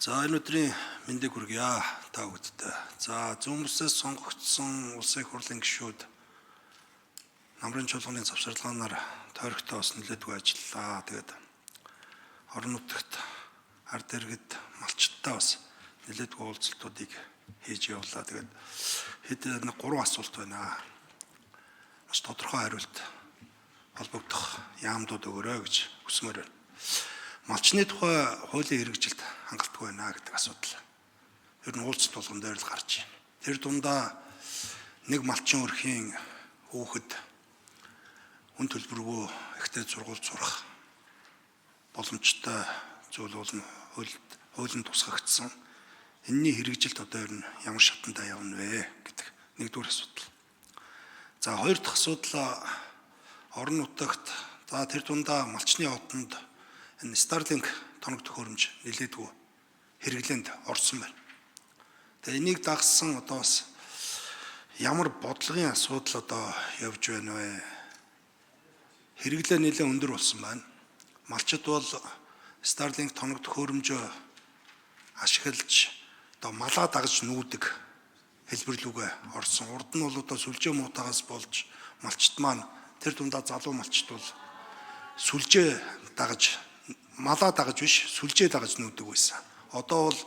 За, энэ өдрийн мэндийг хүргье та бүхэндээ. За, зүүн бүсээс сонгогдсон улсын их хурлын гишүүд намрын чуулганы завсарлагаанаар тойрогтой бас нэлээдгүй ажиллалаа. Тэгээд орон нутагт, ард иргэд, малчдаа бас нэлээдгүй уулзалтуудыг хийж явлаа. Тэгээд хэд нэг гурван асуулт байна. Маш тодорхой хариулт холбогдох яамдууд өгөөрэй гэж хүсмээр байна. Малчны тухай хуулийн хэрэгжилт хангалтгүй байна гэдэг асуудал. Ер нь уулзалт болгон дээр л гарч байна. Тэр дундаа нэг малчин өрхийн хүүхэд үн төлбөргүй ихтэй сургууль сурах боломжтой зүйл бол хуулинд тусгагдсан. Энэний хэрэгжилт одоо ер нь ямар шатандаа явна вэ гэдэг нэгдүгээр асуудал. За, хоёр дахь асуудал, орон нутагт, за, тэр дундаа малчны хотонд энэ Starlink тоног төхөөрөмж нэлээдгүй хэрэглээнд орсон байна. Тэгээ энийг дагсан одоо бас ямар бодлогын асуудал одоо явж байна вэ? Хэрэглээ нэлээд өндөр болсон байна. Малчид бол Starlink тоног төхөөрөмжөө ашиглаж одоо малаа дагаж нүүдэг хэлбэр лүүгээ орсон. Урд нь бол одоо сүлжээ муутаагаас болж малчид маань, тэр дундаа залуу малчид бол сүлжээ дагаж, малаа дагаж биш, сүлжээ дагаж нүүдэг байсан. Одоо бол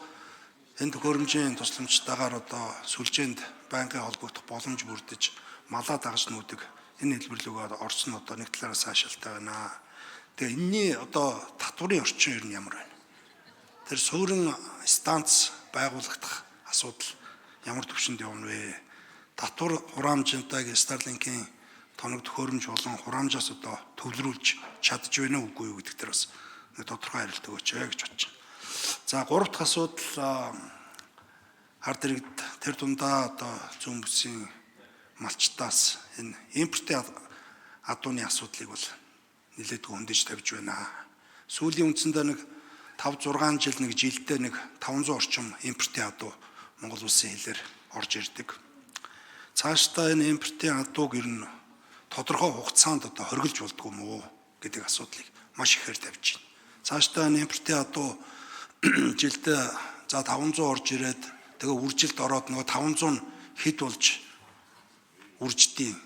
энэ төхөөрөмжийн тусламжтайгаар одоо сүлжээнд байнгын холбогдох боломж бүрдэж, малаа дагаж нүүдэг энэ хэлбэр лүүгээ орсон, одоо нэг талаараа сайшаалтай байна. Тэгээ энэний одоо татварын орчин ер нь ямар байна? Тэр суурин станц байгуулагдах асуудал ямар түвшинд явна вэ? Татвар хураамжтай Starlink-ийн тоног төхөөрөмж болон хураамжаас одоо төвлөрүүлж чадж байна уу, үгүй юу гэдэг дээр бас нэг тодорхой хариулт өгөөч гэж бодож байна. За, гурав дахь асуудал, ард иргэд, тэр дундаа одоо зүүн бүсийн малчдаас энэ импортын адууны асуудлыг бол нэлээдгүй хөндөж тавьж байна. Сүүлийн үндсэндээ нэг 5 6 жил, нэг жилдээ нэг 500 орчим импортын адуу Монгол улсын хилээр орж ирдэг. Цаашдаа энэ импортын адууг ер нь тодорхой хугацаанд одоо хоригдож болдгоо юм уу гэдэг асуудлыг маш ихээр тавьж байна. Цаашдаа энэ импортын адуу жилдээ за 500 орж ирээд, тэгээ үржилт ороод нөгөө 500 нь хэд болж үрждийн.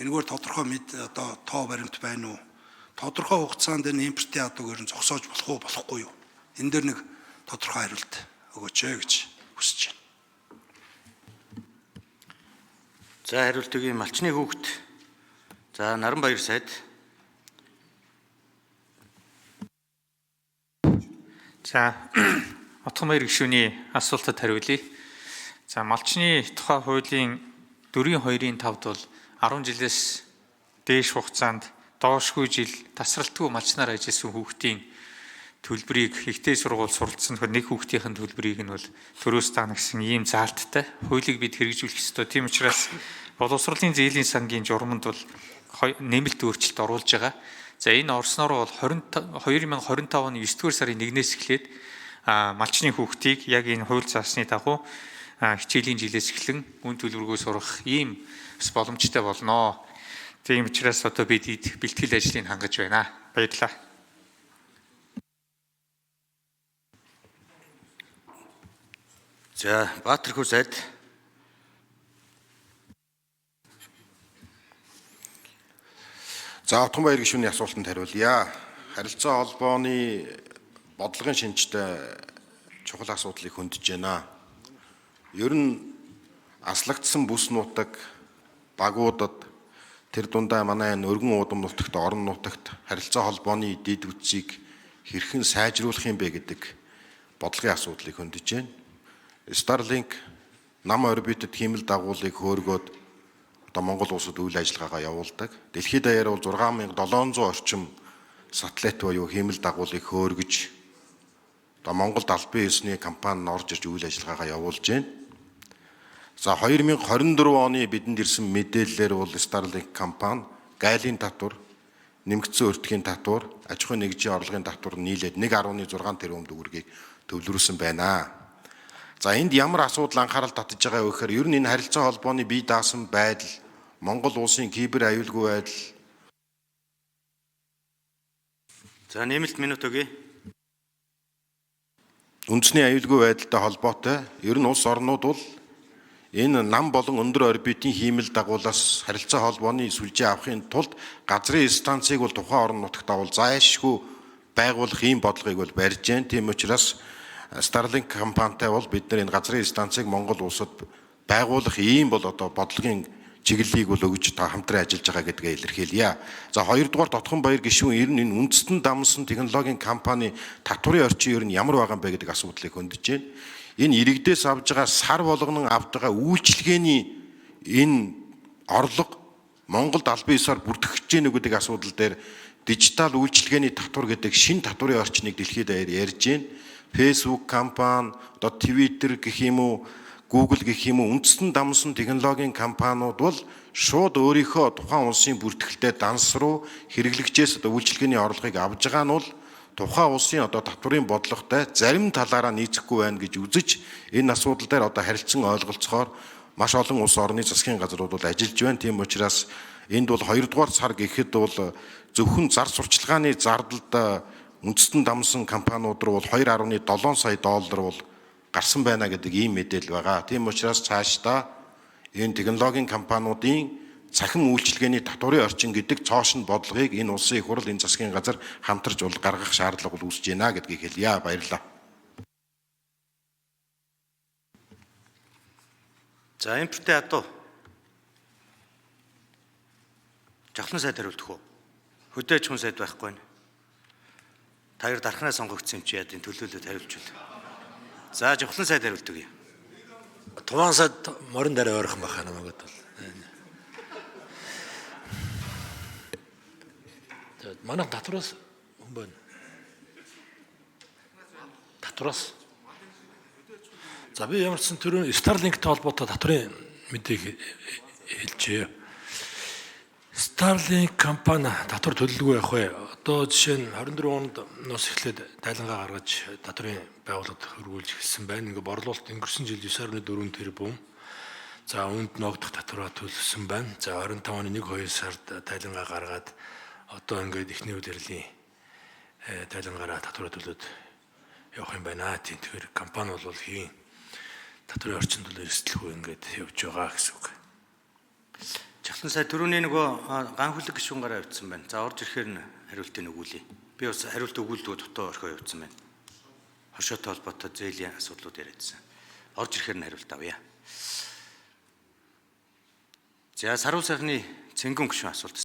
Энэгээр тодорхой мэд одоо тоо баримт байна уу? Тодорхой хугацаанд энэ импортын адууг ер нь зогсоож болох уу, болохгүй юу? Энэ дээр нэг тодорхой хариулт өгөөч гэж хүсэж байна. За, хариулт өгье, малчны хүүхэд. За, Наранбаяр сайд. За, Отгонбаяр гишүүний асуултад хариулъя. За, малчны тухай хуулийн 4-ийн 2-ын 5-д бол 10 жилээс дээш хугацаанд доошгүй жил тасралтгүй малчнаар ажилласан хүүхдийн төлбөрийг, ихтэй сургууль суралцсан нөхөр нэг хүүхдийн төлбөрийг нь бол төрөөс таана гэсэн ийм заалттай хуулийг бид хэрэгжүүлэх ёстой. Тийм учраас боловсролын зээлийн сангийн журманд бол нэмэлт өөрчлөлт оруулж байгаа. За, энэ орсноор бол 20 2025 оны 9-р сарын 1-ээс эхлээд малчны хүүхдийг яг энэ хууль заасны дагуу хичээлийн жилээс эхлэн үн төлбөргүй сурах ийм бас боломжтой болно. Тийм учраас одоо бид бэлтгэл ажлыг хангаж байна. Баярлалаа. За, Баатархүү сайд. За, Отгонбаяр гишүүний асуултанд хариулъя. Харилцаа холбооны бодлогын шинжтэй чухал асуудлыг хөндөж байна. Ер нь аслагдсан бүс нутаг, багуудад, тэр дундаа манай энэ өргөн уудам нутагт, орон нутагт харилцаа холбооны дэд бүтцийг хэрхэн сайжруулах юм бэ гэдэг бодлогын асуудлыг хөндөж байна. Starlink нам орбитэд хиймэл дагуулыг хөөргөөд одоо Монгол улсад үйл ажиллагаагаа явуулдаг. Дэлхийд даяар бол 6700 орчим сателлит буюу хиймэл дагуулыг хөөргөж, одоо Монголд албан ёсны компани нь орж ирж үйл ажиллагаагаа явуулж байна. За, 2024 оны бидэнд ирсэн мэдээллээр бол Starlink компани гайлын татвар, нэмэгдсэн өртгийн татвар, аж ахуйн нэгжийн орлогын татвар нийлээд 1.6 тэрбум төгрөгийг төвлөрүүлсэн байна. За, энд ямар асуудал анхаарал татж байгаа вэ гэхээр ер нь энэ харилцаа холбооны бие даасан байдал, Монгол улсын кибер аюулгүй байдал. За, нэмэлт минут өгье. Үндэсний аюулгүй байдалтай холбоотой ер нь улс орнууд бол энэ нам болон өндөр орбитын хиймэл дагуулаас харилцаа холбооны сүлжээ авахын тулд газрын станцыг бол тухайн орон нутагт бол зайлшгүй байгуулах ийм бодлогыг бол барьж байна. Тийм учраас Starlink компанитай бол бид нар энэ газрын станцыг Монгол улсад байгуулах ийм бол одоо бодлогын чиглэлийг бол өгж та хамтран ажиллаж байгаа гэдгээ илэрхийлье. За, хоёрдугаар Дотхон Баяр гишүүн ер нь энэ үндэстэн дамсан технологийн компани татварын орчин ер нь ямар байгаа юм бэ гэдэг асуудлыг хөндөж байна. Энэ иргэдээс авж байгаа, сар болгонон авж байгаа үйлчилгээний энэ орлого Монголд албан ёсоор бүртгэж гэнэ үү гэдэг асуудал дээр дижитал үйлчилгээний татвар гэдэг шинэ татварын орчныг дэлхийд даяар ярьж байна. Facebook компани, одоо Twitter гэх юм уу, Google гэх юм уу, үндэстэн дамсан технологийн компаниуд бол шууд өөрийнхөө тухайн улсын бүртгэлтэй данс руу хэрэглэгчээс одоо үйлчилгээний орлогыг авж байгаа нь бол тухайн улсын одоо татварын бодлоготой зарим талаараа нийцэхгүй байна гэж үзэж, энэ асуудал дээр одоо харилцан ойлголцохоор маш олон улс орны засгийн газрууд бол ажиллаж байна. Тийм учраас энд бол хоёрдугаар сар гэхэд бол зөвхөн зар сурталчилгааны зардалд үндэстэн дамсан компаниуд руу бол 2.7 сая доллар бол гарсан байна гэдэг ийм мэдээлэл байгаа. Тийм учраас цаашдаа энэ технологийн компаниудын цахим үйлчилгээний татварын орчин гэдэг цоошин бодлогыг энэ улсын их хурл, энэ засгийн газар хамтарч бол гаргах шаардлага бол үүсэж байна гэдгийг хэлье. Баярлалаа. За, импортын адуу. Жавхлан сайд хариулдах уу? Хөдөө аж ахуйн сайд байхгүй байна. Та хоёр дархнаа сонгогдсон юм чи яа тийм төлөөлөд хариулчихвал. За, Жавхлан сайд хариулт өгье. Туваан сайд морин дараа ойрхон байх намайг бол. За, манай татвараас хүн байна. Татвараас. За, би ямар ч сан түрүүн Starlink-тэй холбоотой татварын мэдээг хэлжээ. Starlink компани татвар төлөлгүй явах вэ? Одоо жишээ нь 24 онд нус эхлээд тайлангаа гаргаж татварын байгууллагад хөрвүүлж эхэлсэн байна. Ингээ борлуулалт өнгөрсөн жил 9.4 тэрбум. За, үүнд ногдох татвараа төлсөн байна. За, 25 оны 1 2 сард тайлангаа гаргаад одоо ингээд эхний улирлын тайлангаараа татвараа төлөөд явах юм байна. Тийм, тэгэхээр компани бол хийн татварын орчин төлөө эрсдэлгүй ингээд явж байгаа гэсэн үг. Жавхлан сайд, түрүүний нөгөө ган хүлэг гишүүн гараа явуулсан байна. За, орж ирэхээр нь хариултыг өгүүлье. Би бас хариулт өгүүлдэггүй дутуу орхио явуулсан байна. Хоршоотой холбоотой зээлийн асуудлууд яриадсан. Орж ирэхээр нь хариулт авъя. За, Саруул сайхны Цэнгүн гишүүн асуулт.